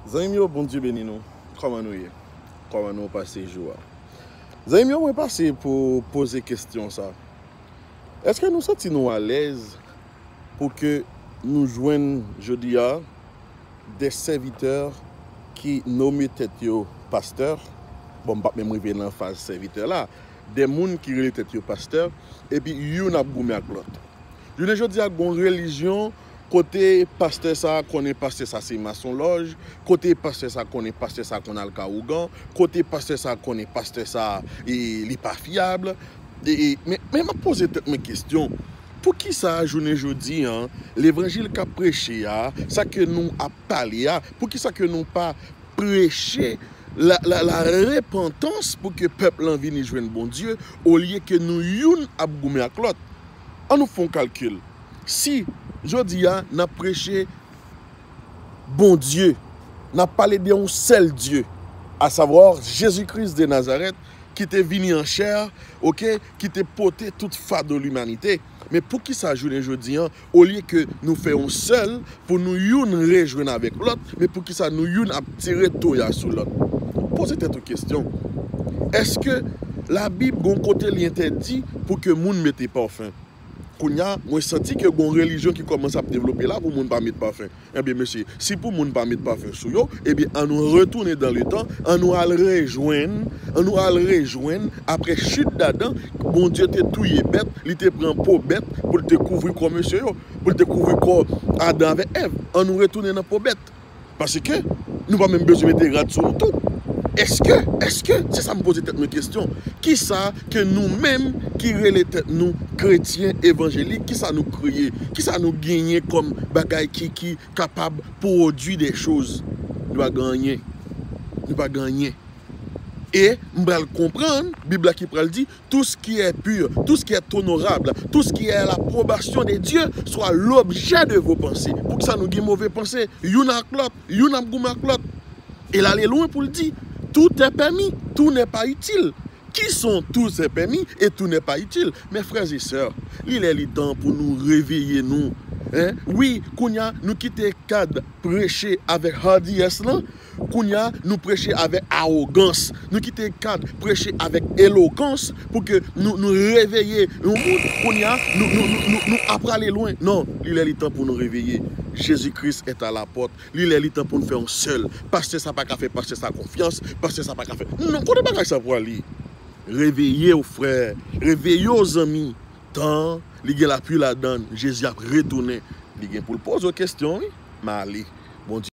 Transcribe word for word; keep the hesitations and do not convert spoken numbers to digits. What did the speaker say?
Zanmi m yo, Bondye beni nou. Kòman nou ye? Kòman nou pase jou a? Zanmi m yo, mwen pase pou poze kesyon sa. Èske nou santi nou alèz pou ke nou jwenn jodi a de sèvitè ki nome tèt yo pastè? Bon, m p ap menm rive nan faz sèvitè la. De moun ki rele tèt yo pastè, epi youn ap goumen ak lòt. Jounen jodi a, gon relijyon kote pastè sa konnen pastè sa se masonlòj, kote pastè sa konnen pastè sa konn al ka ougan, kote pastè sa konnen pastè sa, e, li pa fyab. E, e, men, men m ap poze tèt mwen kesyon, poukisa jounen jodi a, levanjil k ap preche a, sa ke nou ap pale a, poukisa ke nou pa preche la, la, la repantans pou ke pèp lan vini jwenn Bondye, olye ke nou youn ap goumen ak lòt? An nou fè yon kalkil. Si jodi a n ap preche Bondye, n ap pale de yon sèl Dye, asavwa Jezi Kris de Nazarèt, ki te vini an chè, oke, ki te pote tout fado limanite. Men poukisa jounen jodi a, olye ke nou fè yon sèl pou nou youn rejwenn avèk lòt, men poukisa nou youn ap tire toya sou lòt? Poze tèt ou kesyon. Èske Labib gon kote li entèdi pou ke moun mete pafen? Kounye a, mwen santi ke gon relijyon ki kòmanse ap devlope la pou moun pa met pafen. Ebyen, mesye, si pou moun pa met pafen sou yo, ebyen, an nou retounen dan letan, an nou al rejwenn, an nou al rejwenn, apre chit d'Adan, Bondye te touye bèt, li te pran po bèt pou l te kouvri kò mesye yo, pou l te kouvri kò Adan avèk Èv. An nou retounen nan po bèt. Paske nou pa menm bezwen mete rad sou nou tou. Èske, èske, se sa m poze tèt mwen kesyon, kisa ke nou menm ki rele tèt nou kretyen evanjelik, kisa nou kreye, kisa nou genyen kòm bagay ki, ki kapab pwodui de choz? Nou pa gen anyen. Nou pa gen anyen. E m pral konprann, Bib la ki pral di, tout ce qui est pur, tout ce qui est honorable, tout ce qui est à l'approbation de Dieu soit l'objet de vos pensées. Poukisa nou gen move panse? Youn ak lòt, youn ap goumen ak lòt. E l ale lwen pou l di, tout est permis, tout n'est pas utile. Qui sont tous est permis et tout n'est pas utile? Mes frères et sœurs, li lè li tan pou nou reveye nou. Hein? Wi, kounye a, nou kite kad preche avèk hardiyès lan, kounye a, nou preche avèk awogans. Nou kite kad preche avèk elokans pou ke nou, nou reveye yon moun. Kounye a, nou, nou, nou, nou, nou ap prale lwen. Non, li lè li tan pou nou reveye. Jezi Kris est à la porte. Li lè li tan pou n fè yon sèl. Pastè sa pa ka fè pastè sa konfyans. Pastè sa pa ka fè. Non, kote bagay sa pwale? Reveye w, frè. Reveye w, zanmi. Tan an, li gen lapli ladan l. Jezi ap retounen. Li gen pou l poze w kesyon, wi. M ale. Bondye.